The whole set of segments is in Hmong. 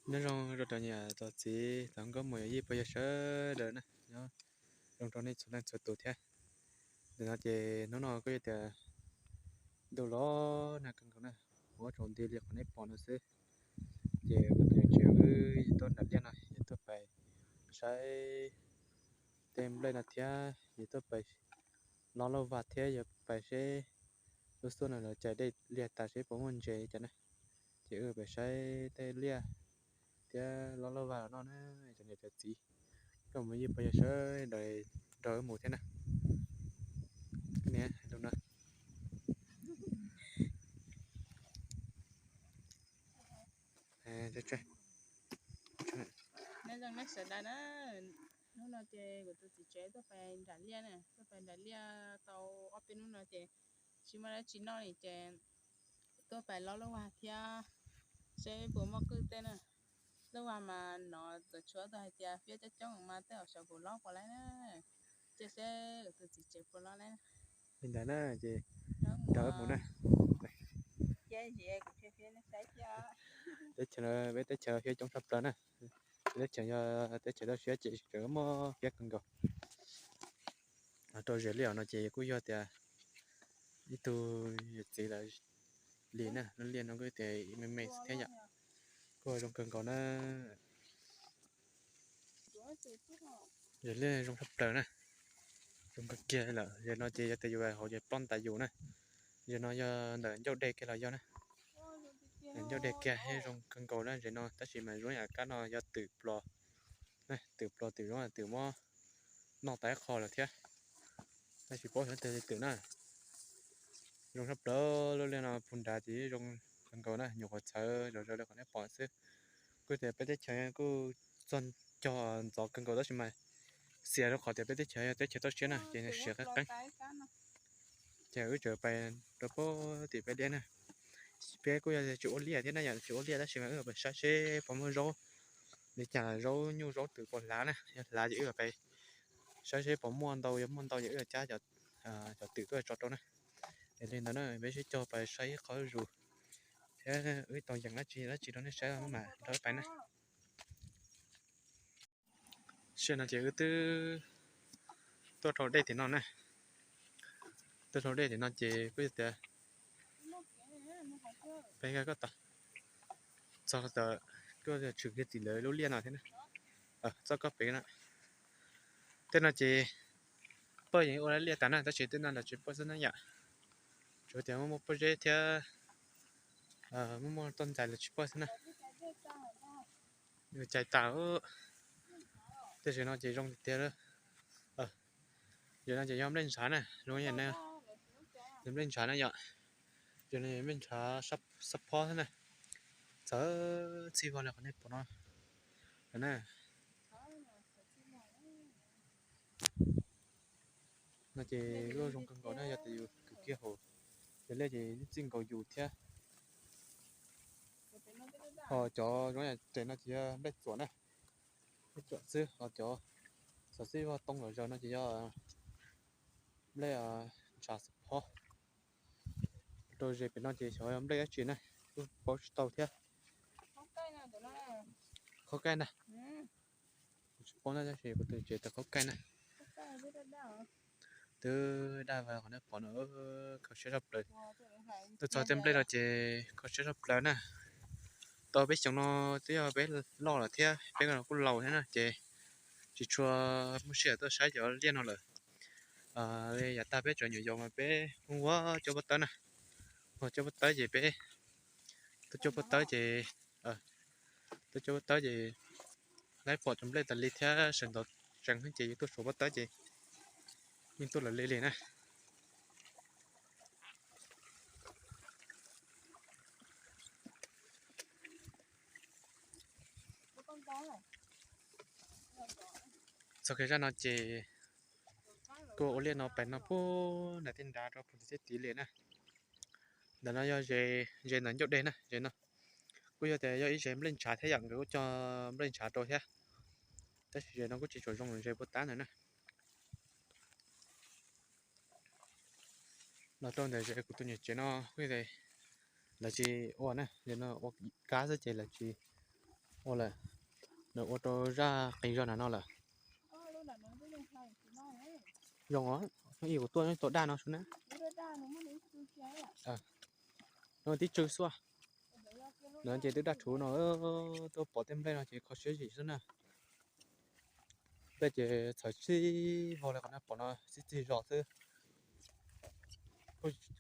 Nyob zoo rau cov niam cov txiv, cov nkauj muam yawm yij pog yawg sawv daws na, nyob zoo rau nej txhua leej txhua tus thiab. Ntawm no ces hnub no kuj yog tias ntuj los nag kawg nkaus na, huab tsaus nti li qhov nej pom no xwb. Ces kuv tus niam tsev wb tuaj nram liaj no, yog tuaj pais saib tej nplej no thiab, yog tuaj pais lob lauj vag thiab, yog pais seb lub xub no lawv cais dej liaj tas seb puas muaj ntses cas na. Ces wb pais saib tej liaj thiab lob lauj vag no na, cov niam cov txiv, nkauj muam yawm yij pog yawg sawv daws nrog wb mus thiab na. Niam, lub no. Nyob zoo nej sawv daws na, hnub no ces kuv tus txiv tsev tuaj pais nram liaj na, tuaj pais nram liaj tau ob peb hnub no ces tsis muaj dab tsi noj li ces tuaj pais lob lauj vag thiab seb puas muaj qwj tej na. Lauj vag mas nov txawm tshuav tau hais tias fiab coob coob mas tej zaum xyov puas lob puas laib na. Cia seb kuv tus txiv tsev puas lob laib. Li ntawd na ces nrog wb mus na. Teb chaws, peb teb chaws fiab coob tshaj plaws na. Teb chaws yog teb chaws toj siab ces tseem muaj fiab kawg nkaus. Rau ze liaj no ces kuj yog tias ib tug yawm txiv lawv li na, lub liaj no kuj tias me me xwb thiab yom. Kuj zoo kawg nkaus na. Ze liaj zoo tshaj plaws na. Zoo kawg kiag lawm. Ze no ces yog tias yus hauv ces ploj ntais yus na. Ze no yog ntawm ncauj dej kiag los yog na. Ncauj dej kiag thiab zoo kawg nkaus na ze no, tab sis mas zoo yam kab no yog twm plos, twm plos twm zoo twm muab noj tas ib qho lawm thiab. Tab sis paub xyov twg li twm na. Zoo tshaj plaws, lub liaj no puag nrad ces zoo kawg nkaus na, nyuam qhuav txhawv zom zaws li qhov nej pom xwb. Kuj tias peb teb chaws kuj txog cog ntxov kawg nkaus tab sis mas xiam rau qhov tias peb teb chaws yog teb chaws toj siab na ces nws siav qeeb qeeb. Ces wb tseem pais rau pem tim peb liaj na. Peb kuj yog tsis ua liaj thiab na, yog tsis ua liaj tab sis mas wb pais saib seb puas muaj zaub li cas, zaub nyuj zaub twm puas hlav na, yog hlav ces wb pais saib seb puas muaj ntau, yog muaj ntau ces wb cab cov twm tuaj tso rau na. Es li ntawd na peb sib cog pais saib ib qho zuj zus thiab wb tau yeem dab tsi dab tsi rau nej saib mas nrog wb pais na. Sij hawm no ces wb twb tuaj dhau dej tim no na. Tuaj dhau dej tim no ces kuj yog tias peb nkag koj tod, txog tod kuj tshwm kiag tim lawv lub liaj no thiab na. Txoj koj pem na. Tej no ces pawj yeej ua liaj tas na tab sis tej no lawv tsis pawj xwb na yom. Tsuas tias muaj muaj pob zeb thiab muaj muaj toj ntxas lawv tsis pawj xwb na. Cais tas. Tej zaum no ces zoo tiag tiag. Zaum no ces yog nplej ntshav na, zoo yam no, nplej ntshav na yom. Zaum no yog nplej ntshav sab phob xwb na. Txawv txhij vog li qhov nej pom no na. No ces kuj zoo kawg nkaus na, yog tias yus kwv kiag hauv cov liaj ces yeej txij nkaus yus thiab. Ho cov zoo yam tes no ces yog nplej txuam na, nplej txuam xwb. Ho cov xov xij vog tooj los zaws no ces yog nplej ntshav xab phob. Rau ze pem no ces xyov yog nplej dab tsi na, kuj paub tsis tau thiab. Qhaub kaij na. Tsis paub na tab sis kuv tus tsev tias qhaub kaij na. Twb daj vas qhov nej pom no, kho siab tshaj plaws. Tuaj txog tej nplej no ces kho siab tshaj plaws na. Tau peb xyoos no twb yog peb loj lawm thiab peb kuj laus thiab na ces tsis tshua muaj sij hawm tuaj saib cov liaj no lawm. Yav tag peb tseem nyuam yaus mas peb ua cov pob tawb na, ua cov pob tawb ces peb tuaj cov pob tawb ces, tuaj cov pob tawb ces lawv pom cov nplej tas li thiab sawv ntxov tsees ces yus tuaj suav pob tawb ces yeej tuaj lawm li li na. Txog kiag zaj no ces kuj ua liaj no pais no puag nram tej nrad rau puag tim tej tid li na. Ntawm no yog ze, ze ntawm ncauj dej na, ze no kuj yog tias yog ib ze nplej ntshav thiab yom, nkawd kuj cog nplej ntshav rau thiab. Tab sis ze no kuj tsis tshua zoo ze puag ta ntawd na. Los rau ntawm ze kuv tus niam tsev no kuj lawv tsis ua na, ze no ua kab xwb ces lawv tsis Ua lawm, nws ua rau zaj qis zog nram no lawm. Zoo os, ib kuv tuaj tau daj no xwb na. No tib tsw xwb. No ces twb daj rhuv no, tuaj pom tej nplej no ces kho siab zim xwb na. Nplej ces txhawv txhij vog li qhov nej pom no, txhij txhij zog xwb.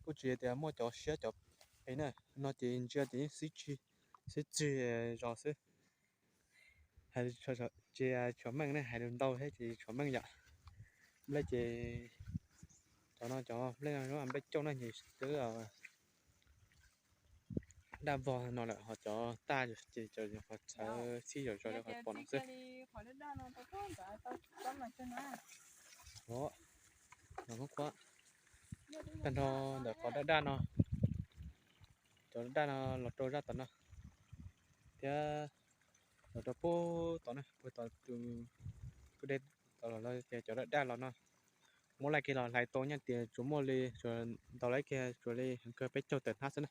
Kuj tsis tias muaj cov siab cov qis na, no ces ntsia ces yeej txhij txhij zog xwb. Hais tsis tshua meej ne, hais lus ntau thiab ces tsis tshua meej yom. Nplej ces cov no cov nplej no nplej cauj na ces twb daj vog no lawm, ho cov taj ces cov qhov txhawv txhij zom zaws li qhov pom no xwb. Tag nrho ntawm qhov daj daj no, cov daj no los rau zaj tom no thiab los rau puag tom na, puag tom tus kwj dej tom los ces cov daj daj los no muab laij kiag los hlais tau nyob tias tsuas muaj li, tsuas ntau lawm kiag tsuas li heev kawg peb caug tawm hnab xwb na.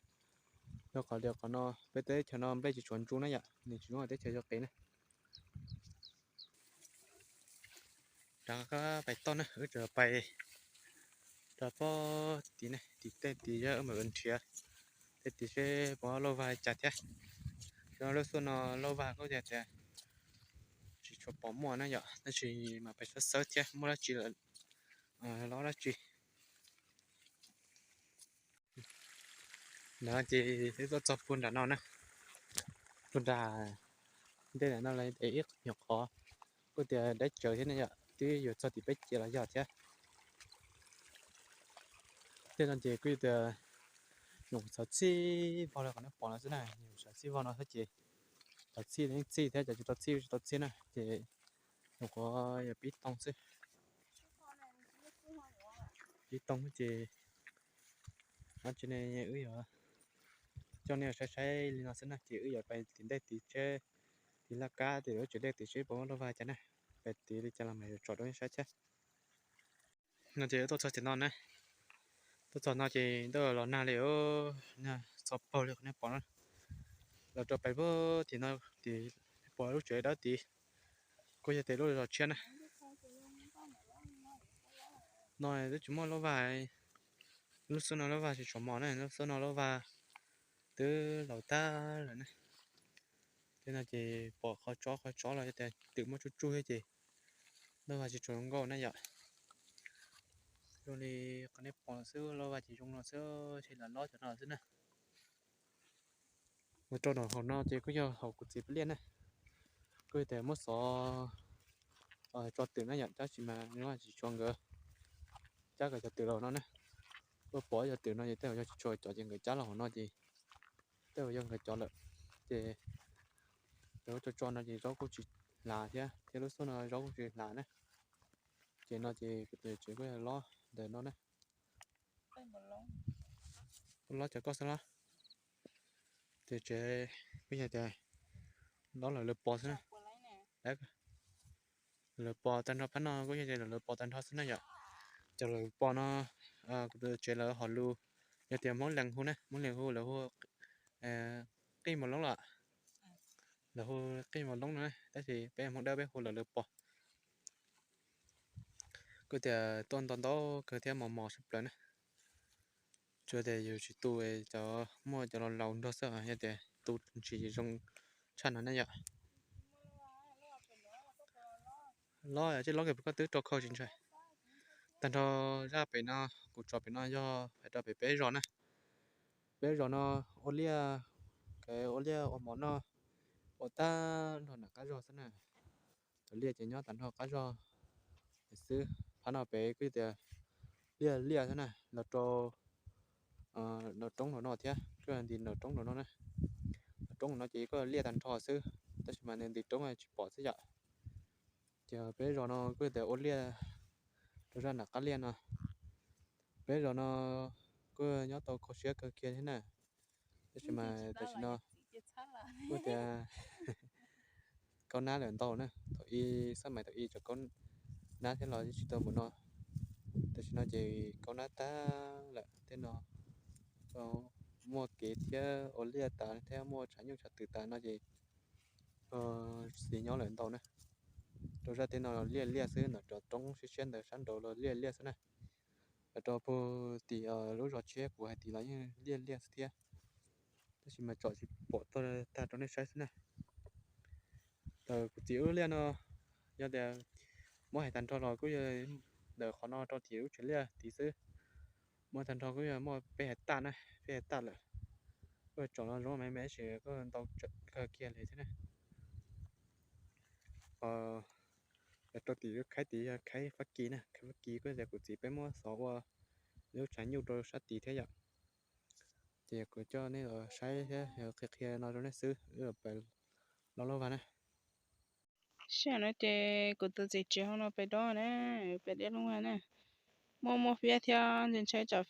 Rau qhov tias qhov no peb teb chaws no nplej tsis tshua ntsu na yom, nws tsis zoo teb chaws yog qis na. Rov qab pais toj na, wb tseem pais rau pob tim ne, tim tej tid yog wb mam li nrhiav tej tid seb puas lauj vag li cas thiab. Lub xub no lauj vag kuj yog tias tsis tshua pom muaj na yom, tab sis mas pais xawb xawb thiab muaj dab tsi los, los dab tsi. No ces wb tuaj txog puag nram no na, puag nram ntej nram no lawm es ib nyuag qhov kuj tias deb tsawv thiab ne yom, twb yuav txog tim peb ciav los yog thiab. Tej no ces kuj tias nyuam qhuav txhawv txhij vog li qhov nej pom no xwb na, nyuam qhuav txhawv txhij vog no xwb ces txhij yeej txhij thiab, cov tsis tau txhij tsis tau txhij na ces nyuam qhuav yog pib too xwb. Pib too ces no ces wb yuav coj nej saib saib li no xwb na, ces wb yuav pais tim ntej tid seb, tim laj kab tim lub tsev dej tid seb puas muaj lauj vag cas na. Pais tid li cas los mas yuav tso rau nej saib thiab. No ces tuaj txog tim no na, tuaj txog no ces ntuj los nag li, nag txhov paug li qhov nej pom na. Los rau pais puag tim no, tim pom lub tsev dawb tid, kuj yog tias lub zos tshiab na. No twb tsis muaj lauj vag, lub xub no lauj vag tsis tshua mos na, lub xub no lauj vag twb laus tag lawm na. Tej no ces pom qhov tsob qhov tsob los yog tias twm muaj tsuj tsuj thiab ces lauj vag tsis tshua zoo nkauj na yom. Zoo li qhov nej pom xwb, lauj vag ces zoo no xwb, ces lam lob cov no xwb na. Mus rau nram hauv no ces kuj yog hauv kuv txiv peb liaj na. Kuj yog tias muab xov tso twm na yom, tab sis mas tsis tshua nkawd cab kom cov twm los no na. Kuj pom cov twm no ces tej zaum yog tsis tshua cov ces nkawd cab los hauv no ces tej zaum yog nkawd cov lawm. Ces lawv tso tso no ces zaub kuj tsis hlav thiab, thiab lub xub no zaub kuj tsis hlav na. Ces no ces kuv tus tsev kuj yog lob ntawm no na. Lob cov koj xwb los? Tus tsev kuj yog tias lob lawv lawv pos xwb na. Lawv pos tag nrho phab no kuj yog tias lawv lawv pos tag nrho xwb na yom. Cov lawv pos no kuv tus tsev lawv ho lus, yog tias Hmoob Lees hu na, Hmoob Lees hu lawv hu qij mos loob los, lawv hu qij mos loob no, tab sis peb Hmoob Dawb peb hu lawv lawv pos. Kuj tias tuaj nto ntau kawg thiab mos mos sab plaws na. Tsuas tias yus tsis tu cov muaj cov laus laus nrog xwb, yog tias tu ntsis zoo tshaj no na yom. Lob, tej lob kawg koj twb rau khau tsis ntshai. Tag nrho zaj pem no, kuv tso pem no yog hais rau pem peb zos na. Peb zos no ua liaj, ua liaj ua mov noj, ua tag nrho nram qab zog xwb na. Cov liaj ces nyob tag nrho qab zog xwb. Phab no pem kuj tias liaj liaj xwb na, los rau nram roob los no thiab, kuj nti nram roob los no na. Nram roob no ces kuj liaj tag nrho xwb, tab sis mas nws nti roob tsis pom xwb yom. Ces peb zos no kuj tias ua liaj rau zaj nram qab liaj no. Peb zos no kuj nyob tau kho siab kawg kiag thiab na. Tab sis mas tam sim no kuj tias kaub nab lawm ntau na, thaum ib xab mais thaum ib cov kaub nab thiab los tsis tau mus no. Tam sim no ces kaub nab tag lawm tej no, muaj kev thiab ua liaj tas thiab muaj tshav nyuj tshav twm tas no ces txiv nyob lawm ntau na. Rau sab teb no liaj liaj xwb, ntawm cov roob siab siab ntawd sab nraud los liaj liaj xwb na. Los rau puag tim lub zos tshiab kuv hais tias los yeej liaj liaj xwb thiab, tab sis mas tsom tsis pom tag rau nej saib xwb na. Ntawm kuv txiv lub liaj no, yog tias muab hais tag nrho los kuj yog ntawm qhov no rau tim lub tsev liaj tid xwb. Muab tag nrho kuj yog muaj peb hais taj na, peb hais taj lawm. Kuj tsom no zoo me me sis kuj ntau kawg kiag li thiab na. Rau tim lub khaib tid yog khaib Fab Kis na, khaib Fab Kis kuj yog kuv txiv peb muab xov ua lub tshav nyuj rau sab tid thiab yom. Ces kuv coj nej los saib thiab qhia qhia no rau nej xwb, wb los pais dob lub vag na. Sij hawm no ces kuv tus txiv tsev hauv no pais dob na, pais dob lub vag na. Muaj muaj fiab thiab ntshai tsam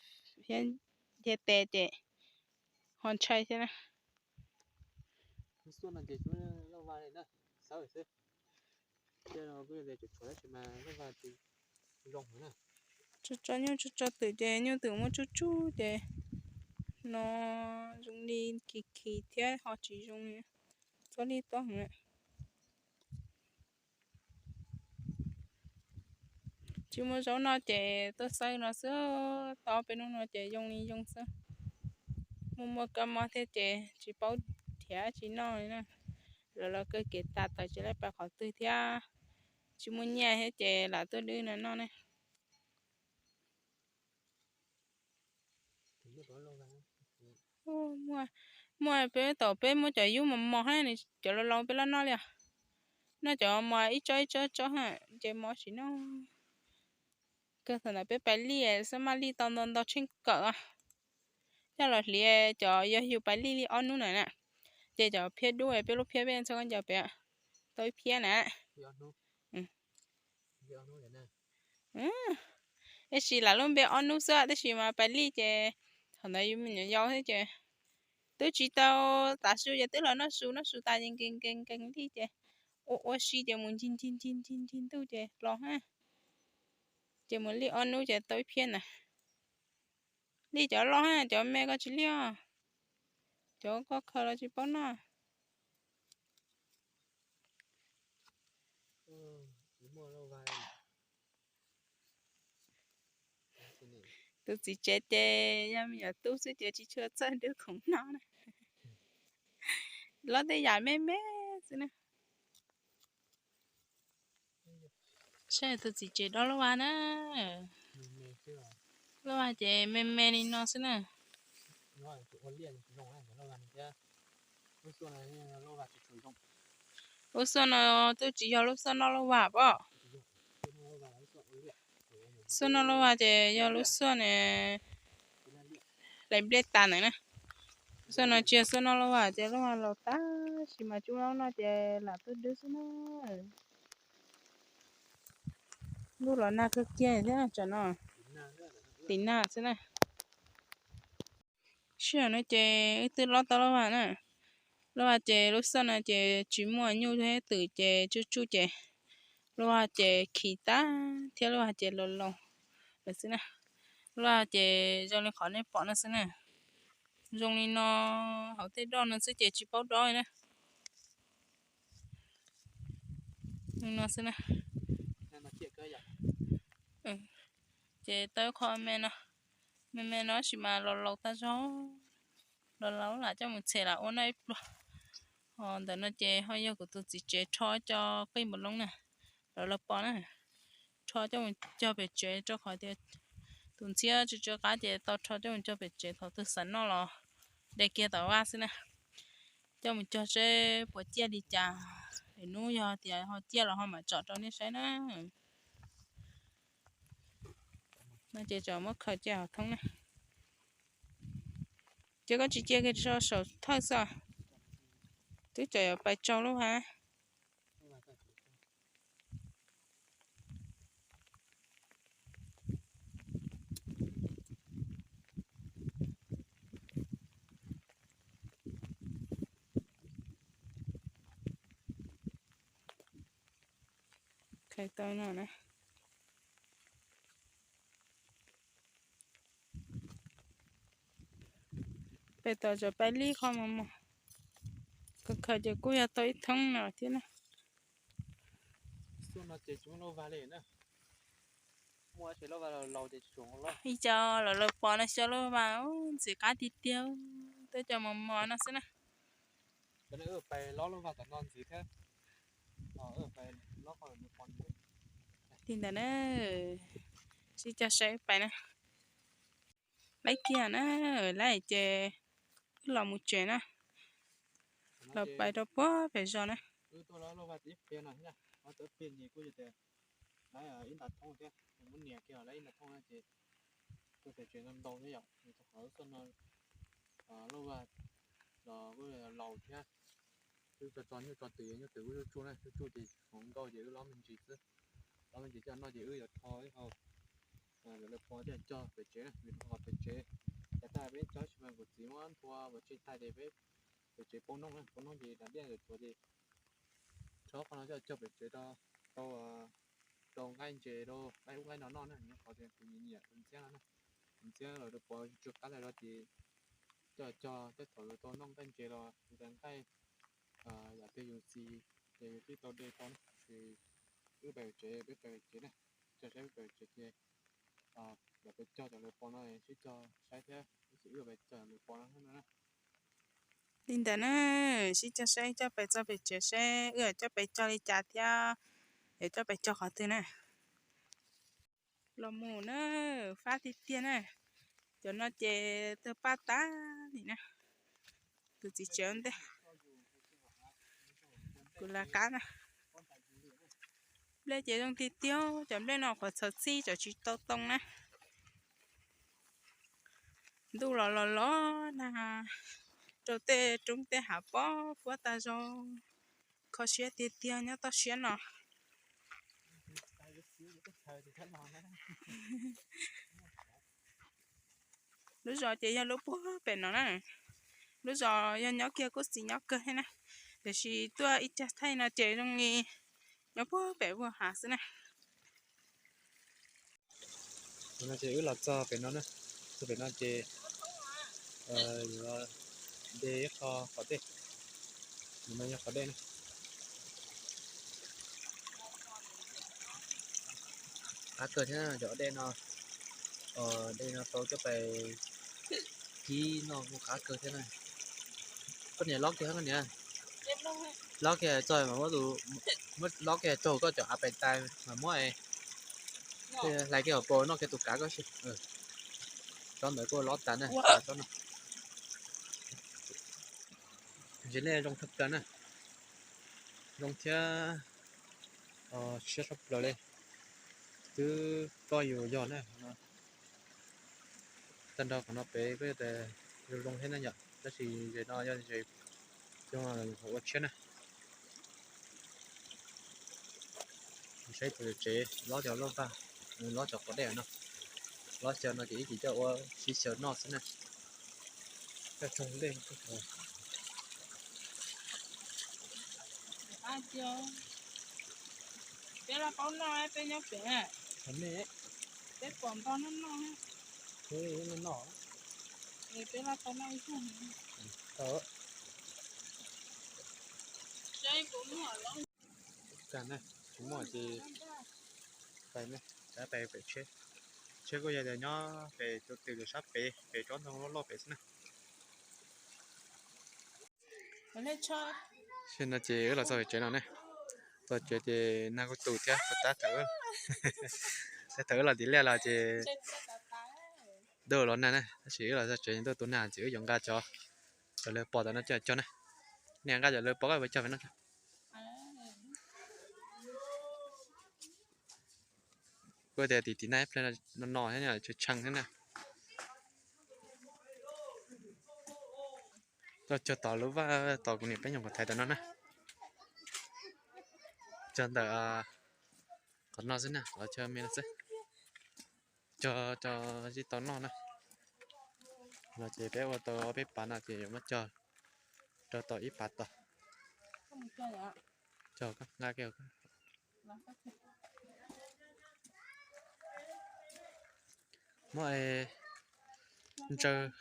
fiab nce tes ces ho ntshai thiab na. Tso tso nyuj tso tso twm ces nyuj twm muaj tsuj tsuj ces no zoo li khis khis thiab ho tsis zoo li txob lij tob heev. Tsis muaj zaub noj ces tuaj xawb no xwb, tau peb hnub no ces yoo li yoo xwb. Muaj muaj kab mob thiab ces tsis paub nrhiav tsis noj li na. Lawv los kawg kev tas tawm tsis laib pais qhov twg thiab, tsis muaj nyiaj thiab ces lam tuaj dwb no noj ne. Muaj, peb tom peb muab cov yub mos mos, cov laus laus peb loj noj li os. Noj cov mos ib tsob ib tsob tsob ces mos tsis noj. Kawg thaum ntawd peb pais lij xwb maj lij tau ntau ntau tsheej kawm. Coj los hliv cov yog yus pais lij li ob hnub na na, ces cov phiab dub peb lub phiab peb txhua koj ncaws pem tau ib phiab na. Tab sis lam lub npe ob hnub xwb tab sis mas pais lij ces thaum ntawd yus me nyuam yaus thiab ces twb tsis tau tav su ces twb los noj su noj su tas ces nkees nkees nkees lij ces ua ua si ces mus ncig ncig ncig ncig ncig ntuj ces los na. Ces mus lij ob hnub ces tau ib phiab na. Lij cov loj na, cov me koj tsis lij os. Cov koj khaws los tsis paub noj. Tus txiv tsev ces yog me nyuam tub xwb ces tsis tshua txawj dub khoom noj na. Lob tej yam me me xwb na. Saib tus txiv tsev dob lub vag na. Lub vag ces me me li no xwb na. Lub xuaj no twb tsis yog lub xuaj noj lub vag pob. Xuaj noj lub vag ces yog lub xuaj ne, lais nplej tas ntawd na. Xuaj no tsis yog xuaj noj lub vag ces lub vag laus tab sis mas tsis muaj zaub noj ces lam tuaj dwb xwb na. Ntuj los nag kawg kiag thiab tsam no, tim nag xwb na. Sij hawm no ces wb twb lob tau lub vag na. Lub vag ces lub xuaj no ces tsis muaj nyuj thiab twm ces tsuj tsuj ces lub vag ces khis tag thiab lub vag ces laus laus lawm xwb na. Lub vag ces zoo li qhov nej pom no xwb na. Zoo li no, hauv tej doj no xwb ces tsis paub dob li na. Zoo no xwb na. Ces tau ib qho me no, me me no tab sis mas laus laus tag zog, laus laus lam coj mus txhem lam ua noj ib pluag. Ho ntawm no ces ho yog kuv tus txiv tsev rho cov qij npam loo na, lawv los pom na, rho coj mus cog pem tsev rau qhov tias tus ntxhiab tsw tsw qab ces tau rho coj mus cog pem tsev thaum twg xav noj los de kiag tom vaj xwb na. Coj mus cog seb puas ciaj li cas, lwm hnub yog tias ho ciaj los ho mam tsom rau nej saib na. No ces tsom muab khaws cia hauv thoob na. Ces koj tsis cia kiag rau saum thawj xwb, twb tseem yuav pais tsau lub vag. Khaws tau no na. Pem tom tseem pais lij qhov mos mos, kawg khaws ces kuj yog tau ib thoob no thiab na. Ib co los lawv pos no xyov lub vas ntxim qab tiag tiag, twb cov mos mos no xwb na. Li ntawd na, sib cog saib pais na. Laib kiag na, laib ces wb los mus tsev na. Los pais rau puag pem zos na. Ib nta thoob thiab, muab nias kiag lawv ib nta thoob ces tuaj pem tsev ntau ntau thiab yom, nws rau qhov xoj no lauj vaj los kuj laus thiab, wb tso tso nyuj tso twm, nyuj twm kuj zuj tsuj na, zuj tsuj ces hmoov nkauj ces wb lob me ntsis xwb, lob me ntsis coj noj ces wb yuav rho ib qho, lawv pos coj cog pem tsev na, vim rau qhov pem tsev, cas tag peb cog ib sim mas kuv txiv muab nthua pov tseg tag ces peb pem tsev poob noob na, poob noob ces dav diaj yuav tuav ces rho qhov no coj cog pem tsev rau, rau nqaij ntses rau nqaij ub nqaij no noj na, nyob qhov tias tus nyiam nyiam tus ntxhiab no na, tus ntxhiab los rau pov tsw qab lawm los ces coj cog tej thaum lawv tau noj nqaij ntses los yus tas nqaij yam twg yus txi ces yus twb tau de tau na, ces wb pem tsev peb pem tsev na, cog saib peb pem tsev ces yog peb cog cov lawv pos no sib cog saib thiab, tab sis wb peb cog lawv pos no na. Li ntawd na, sib cog saib coj pais txog pem tsev seb wb coj pais cog li cas thiab, es coj pais cog qhov twg na. Los mus na, fab tiag tiag na. Cov no ces tawg paj tag li na. Tus txiv tsev ntej, kuv lawv qab na. Nplej ces zoo tiag tiag, cov nplej no qhuav txhaws txhij tseem tsis tau too na. Ntuj los los los nag, rau tej roob tej hav pob puab tag zog, kho siab tiag tiag nyob toj siab no. Lub zos ces yog lub puag pem no na. Lub zos yog nyob kiag kuj xis nyob kawg thiab na, tiam sis tuaj ib cag thaij no ces zoo li nyob puag pem vuag hav xwb na. No ces wb los txog pem no na, txog pem no ces yuav de ib qho qhov dej, no yog qhov dej na. Qab kawg thiab cov dej no, dej no tau coj pais kib noj kuj qab kawg thiab na. Koj niam lob kiag, koj niam lob kiag txog mas muab, muab lob kiag tsaug koj cov av pais tais mas muab hlais kiag hauv paus noj kiag tus kav koj si. Tsob ntawd kuj lob tas na, tsob no. Ntses nej zoo tshaj plaws na, zoo thiab siab tshaj plaws li, twb ploj yus yog na. Tag nrho qhov no pem kuj yog tias zoo zoo thiab na yom, tab sis ntses no yog ntses coj ua tshiab na. Saib tus tsev lob cov loj vag, lob cov quav dej no, lob xyaw no ces ib chim coj ua sib xyaw noj xwb na. Coj tsaug ntej. Peb laj paub noj, peb nyob pem, peb pom nto noj noj. Peb laj tau noj ib tug. Tsis muaj ces pais, pais pem tsheb, tsheb kuj yog tias nyob pem tus twg sab pem, pem tsob ntoo loj loj pem xwb na. Tam no ces wb los txog pem tsev no ne, txog tsev ces nag kuj tu thiab, tab thaum, tab thaum wb los tim liaj los ces dub los nag na, tab sis wb los txog tsev ntuj tu nag ces wb yuav nqa cov, cov lawv pos tom no coj cog na. Nej nqa cov lawv pos koj puas cog pem no. Kuj tias tim tim nag ib pliag no no thiab, tshee tshee thiab na. Cog cog tom lub vaj tom kuv niam peb nyuam qhuav thaiv tom no na. Cog ntawm qhov no xwb na, qhov chaw me no xwb. Cog cog tsis tau noj na. No ces peb ua tau ob peb pas no ces yuav muab cog rau tau ib pas tod. Cog nqa kiag. Muab ntsaws.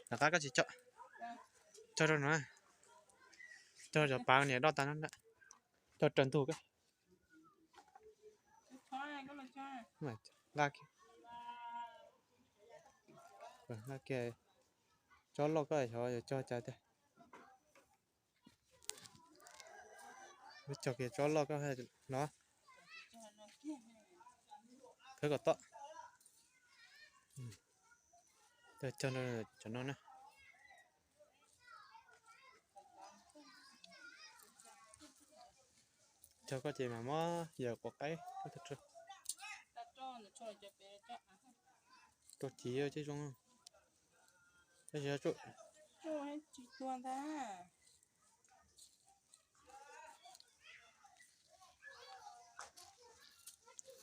Nram qab koj tsis cog, cog rau no. Cog cov pav niam doj tas no, cog raws ntug koj. Nqa, nqa kiag tsob loj koj xyov yuav cog cas tiag. Cog kiag tsob loj koj no. Khawb kom tob. Cog cov no na. Cog koj ces mam muab yawm quav qaib rau ci ceb zoo. Tab sis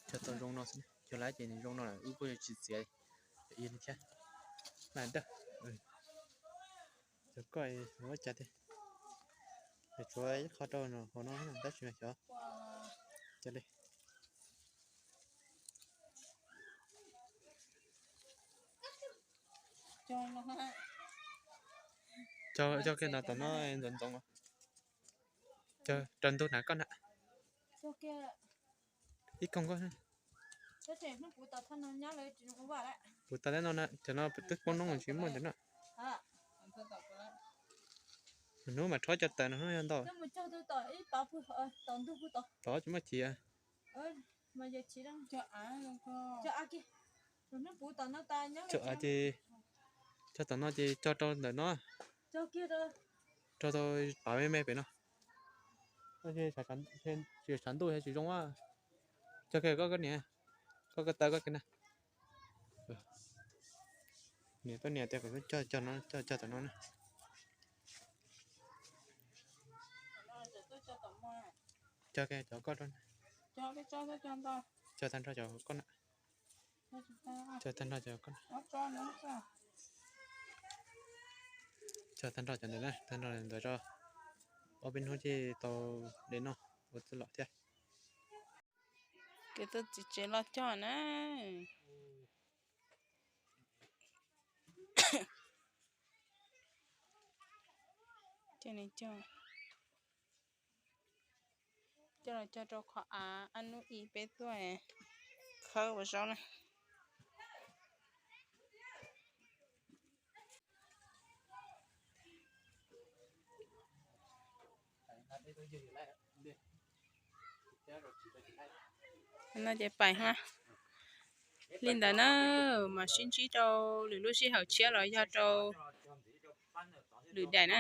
cog tau zoo no xwb, cog lawm ces nws zoo no lawm wb kuj yuav tsis txiav li thiab. Mas dawb, cog koj ua cas tiag. Tshuav ib qho rau hauv no tab sis mas xyov cia li. Cog kiag no tom no ntxoov ntxoov. Cog raws ntug na koj na. Ib koog koj. Puv tas teb no na, cov no twb poob noob tsis muaj ntawm no. Hnub mas rhob cov taws no hnub yog ntau. Tod tsis muaj chiv. Cog av ces cog tom no ces cog rau ntawm no, rau tau pav me me pem no. Tsis tshav ntuj tsis zoo. Cog kiag koj niam, koj ko taw koj kiag na. Niam tuaj niam tias kom cog, cog tom no na. Cog kiag cov koj, cog tag nrho cov koj na. Cog tag nrho cov koj na. Cog tag nrho cov ntawd na, tag nrho ntawd tso. Ob peb hnub ces tau de noj ua txuj lom thiab. Kwv tij txiv tsev los cog na. Coj, coj los cog rau qhov av, ab hnub ib peb tuaj khawb ua zaub na. No ces pais ha. Li ntawd na, mam sib ntsib rau lwm lub sij hawm tshiab los yog rau lwm daim na.